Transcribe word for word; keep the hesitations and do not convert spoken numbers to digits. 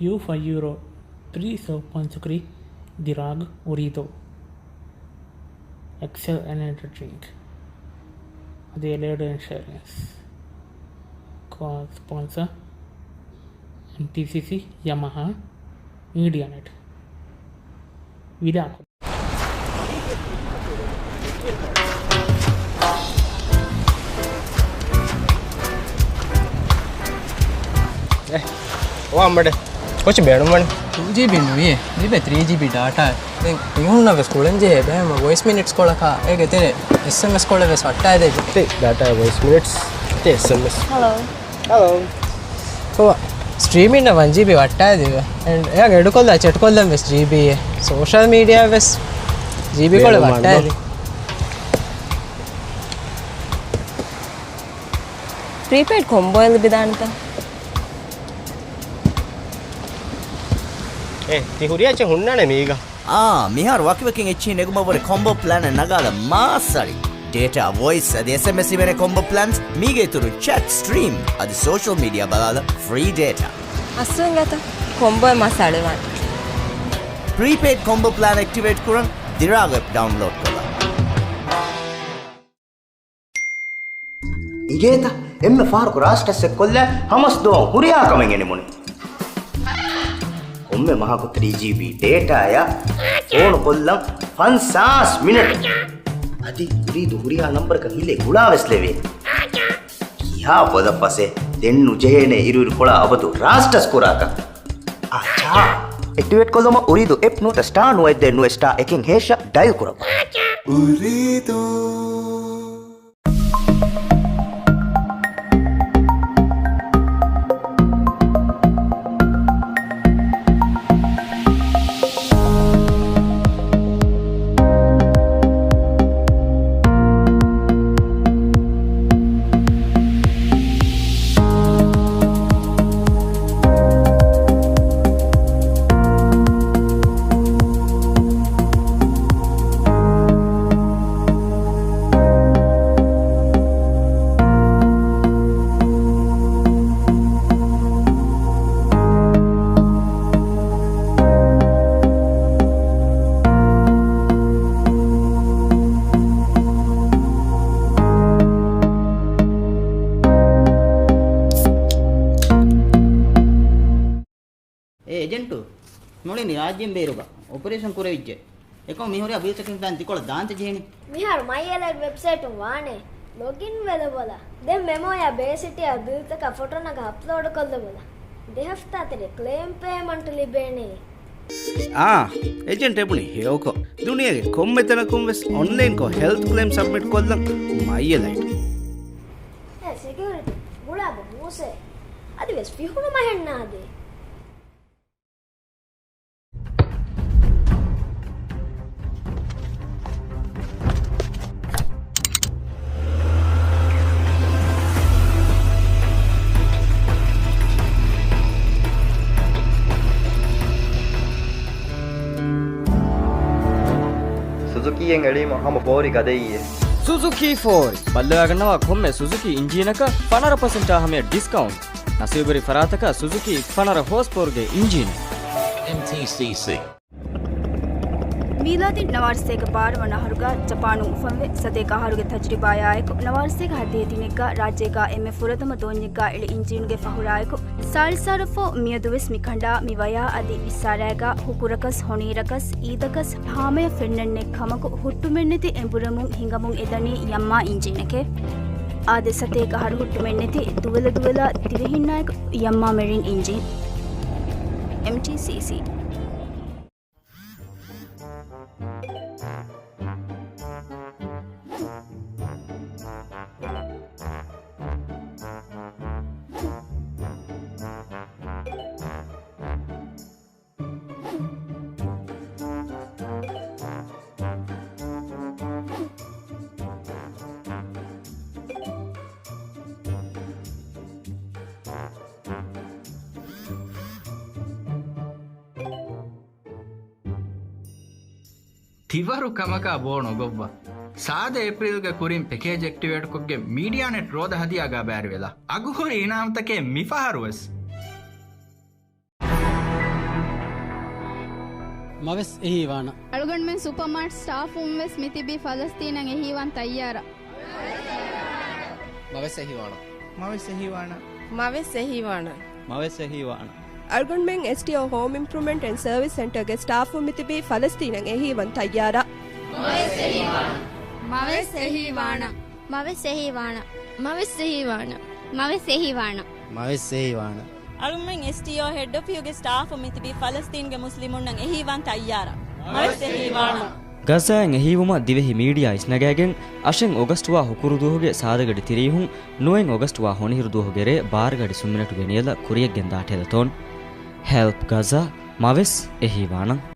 ޔޫ ފައިވް ޔޫރޯ ތްރީ ސޯޕް ސްޕޮންސަކުރީ ދިރާގް އުރީދޫ އެކްސެލް އެނަރޖީ ޑްރިންކް. އަދި އެލޭޑް އިންޝުއަރެންސް ކޯ ސްޕޮންސަ އެމްޓީސީސީ ޔަމަހާ މީޑިއާ ނެޓް. ވިދާ. އެ، އޮ އަނބަޑެ. ކޮޗި ބޭނުންވަނީ؟ ޓޫ ޖީ ބީ ނުވިއޭ. ލިބޭ ތްރީ ޖީ ބީ ޑާޓާ. ދެން މީހުންނަށް ވެސް ކުޅެން ޖެހޭ ބެހޭ ވޮއިސް މިނިޓްސް ކޮޅަކާ އޭގެ ތެރޭ އެސްއެމްއެސް ކޮޅެއް ވެސް ވައްޓާދޭ. ތި ޑާޓާ ވޮއިސް މިނިޓްސް ތި އެސްއެމްއެސް. ހެލޯ. ހެލޯ. ކޮބާ؟ ސްޓްރީމިން ވަން ޖީ ބީ ވައްޓާދީ. އެންޑް އެއަށް އެޑުކޮށްލާ ޗެޓް ކޮށްލަން ވެސް ޖީ ބީއޭ. ސޯޝަލް މީޑިއާ ވެސް ޖީ ބީ ކޮޅެއް ވައްޓާދީ. ޕްރީޕެއިޑް ކޮމްބޯއެއް ލިބިދާނެތަ؟ އޭ، ތި ހުރިހާ އެއްޗެއް ހުންނާނެ މީގަ. އާ، މިހާރު ވަކިވަކިން އެއްޗިހި ނެގުމަށްވުރެ ކޮމްބޯ ޕްލޭނެއް ނަގާލަ މާ ސަޅި. ޑޭޓާ، ވޮއިސް އަދި އެސްއެމްއެސް ހިމެނޭ ކޮމްބޯ ޕްލޭންސް މީގެ އިތުރުން ޗެޓް، ސްޓްރީމް އަދި ސޯޝަލް މީޑިއާ ބަލާލަ ފްރީ ޑޭޓާ. އަސްލު އިނގޭތަ؟ ކޮމްބޯއެއް މާ ސަޅިވާނެ. ޕްރީޕެއިޑް ކޮމްބޯ ޕްލޭން އެކްޓިވޭޓް ކުރަން ދިރާގް އެޕް ޑައުންލޯޑް ކޮށްލަ. އިނގޭތަ؟ އެންމެ ފަހަރަކު ރާސްޓަސް އެއްކޮށްލާ ހަމަސް ދުވަހު ހުރިހާ ކަމެއް އެނިމުނެ. ކޮންމެ މަހަކު ތްރީ ޖީ ބީ ޑޭޓާއަށް ފޯނު ކޮށްލަން ފަންސާސް މިނެޓް. އަދި އުރީދު ހުރިހާ ނަންބަރަކަށް ހިލޭ ގުޅާ ވެސް ލެވޭ. ކިހާ ބޮލަށް ފަސޭ ދެން ނުޖެހޭނެ އިރުއިރުކޮޅާ އަބަދު ރާސްޓަސް ކުރާކަށް. އާޗާ. އެކްޓިވޭޓް ކޮށްލުމަށް އުރީދު އެޕް ނުވަތަ ސްޓާ ނުވައެއް ދޭއް ނުވައެއް ސްޓާ އެކެއް ހޭޝަށް ޑައިލް ކުރައްވާ. އުރީދު. އޭ އެޖެންޓު، މުޅި މި ރާއްޖޭން ބޭރުގަ އޮޕަރޭޝަން ކުރެވިއްޖެ. އެކަމު މި ހުރިހާ ބިލްތަކެއް ފައިން ތިކޮޅަށް ދާންތަ ޖެހެނީ؟ މިހާރު މައި އެލައިޓް ވެބްސައިޓުން ވާނެ. ލޮގިން ވެލަބަލަ. ދެން މެމޯޔާ ބޭސިޓީއާ ބިލްތަކަށް ފޮޓޯ ނަގާ އަޕްލޯޑު ކޮށްލަބަލަ. ދެ ހަފްތާ ތެރޭ ކްލެއިމް ޕޭމަންޓް ލިބޭނެ. އާ، އެޖެންޓް އެބުނި ހެޔޮކޮށް. ދުނިޔޭގެ ކޮންމެ ތަނަކުން ވެސް އޮންލައިންކޮށް ހެލްތް ކްލެއިމް ސަބްމިޓް ކޮށްލަން މައި އެލައިޓް. އޭ ސެކިއުރިޓީ، ގުޅާބަ މޫސޭ. އަދިވެސް ފިހުނު މަހެއް ނާދޭ. ސުޒުކީއެއް އެޅީމަ ހަމަ ފޯރި ގަދައީއޭ. ސުޒުކީ ފޯރި. ބައްލަވާގަންނަވާ ކޮންމެ ސުޒުކީ އިންޖީނަކަށް ފަނަރަ ޕަސެންޓާ ހަމަޔަށް ޑިސްކައުންޓް. ނަސީބުވެރި ފަރާތަކަށް ސުޒުކީ ފަނަރަ ހޯސް ޕަވަރގެ އިންޖީނެއް. އެމްޓީސީސީ. މީލާދީން ނަވާރަސޭގެ ބާރަ ވަނަ އަހަރުގަ ޖަޕާނު އުފަންވެ، ސަތޭކަ އަހަރުގެ ތަޖުރިބާޔާއެކު، ނަވާރަސޭގެ ހަތިހަ ދިނެއްގަ ރާއްޖޭގަ އެންމެ ފުރަތަމަ ދޯންޏެއްގަ އެޅި އިންޖީނުގެ ފަހުރާއެކު، ސާޅީސް އަހަރަށްފަހު މިއަދުވެސް މިކަނޑާ މިވަޔާ އަދި ވިއްސާރައިގަ ހުކުރަކަސް، ހޮނީރަކަސް، އީދަކަސް، ހާމަޔަށް ފެންނަންނެއް ކަމަކު، ހުއްޓުމެއްނެތި އެނބުރެމުން ހިނގަމުން އެދަނީ ޔަމްމާ އިންޖީނެކޭ. އާދެ، ސަތޭކަ އަހަރު ހުއްޓުމެއްނެތި ދުވެލަ ދުވެލާ ދިވެހިންނާއެކު ޔަމްމާ މެރިން އިންޖީން. އެމްޓީސީސީ. ތިވަރު ކަމަކާ ބޯ ނޮގޮއްވާ. ސާދަ އޭޕްރީލްގެ ކުރިން ޕެކޭޖް އެކްޓިވޭޓްކޮށްގެން މީޑިއާނެޓް ރޯދަ ހަދިޔާގާ ބައިވެރިވެލާ. އަގުހުރި އިނާމްތަކެއް މިފަހަރުވެސް. މަވެސް އެހީވާނަން. އަޅުގަނޑުމެން ސުޕަރމާޓް ސްޓާފުން ވެސް މިތިބީ ފަލަސްތީނަށް އެހީވާން ތައްޔާރަށް. މަވެސް އެހީވާނަން. މަވެސް އެހީވާނަން. މަވެސް އެހީވާނަން. މަވެސް އެހީވާނަން. އަޅުގަނޑުމެން އެސްޓީއޯ ހޯމް އިމްޕްރޫވްމަންޓް އެންޑް ސަރވިސް ސެންޓަރގެ ސްޓާފުން މިތިބީ ފަލަސްތީނަށް އެހީވާން ތައްޔާރަށް. މަވެސް އެހީވާނަން. މަވެސް އެހީވާނަން. މަވެސް އެހީވާނަން. މަވެސް އެހީވާނަން. މަވެސް އެހީވާނަން. އަޅުމެން އެސްޓީއޯ ހެޑް އޮފީހުގެ ސްޓާފުން މިތިބީ ފަލަސްތީންގެ މުސްލިމުންނަށް އެހީވާން ތައްޔާރަށް. މަވެސް އެހީވާނަން. ޣައްޒާއިން އެހީވުމަށް ދިވެހި މީޑިއާ އިސްނަގާގެން، އަށެއް އޮގަސްޓުވާ ހުކުރުދުވަހުގެ ސާދަގަޑި ތިރީހުން، ނުވައެއް އޮގަސްޓުވާ ހޮނިހިރުދުވަހުގެ ރޭ ބާރަގަޑި ސުންމިނެޓުގެ ނިޔަލަށް ކުރިޔަށްގެންދާ ޓެލެތޯން. ހެލްޕް ޣައްޒާ، މަވެސް އެހީވާނަން.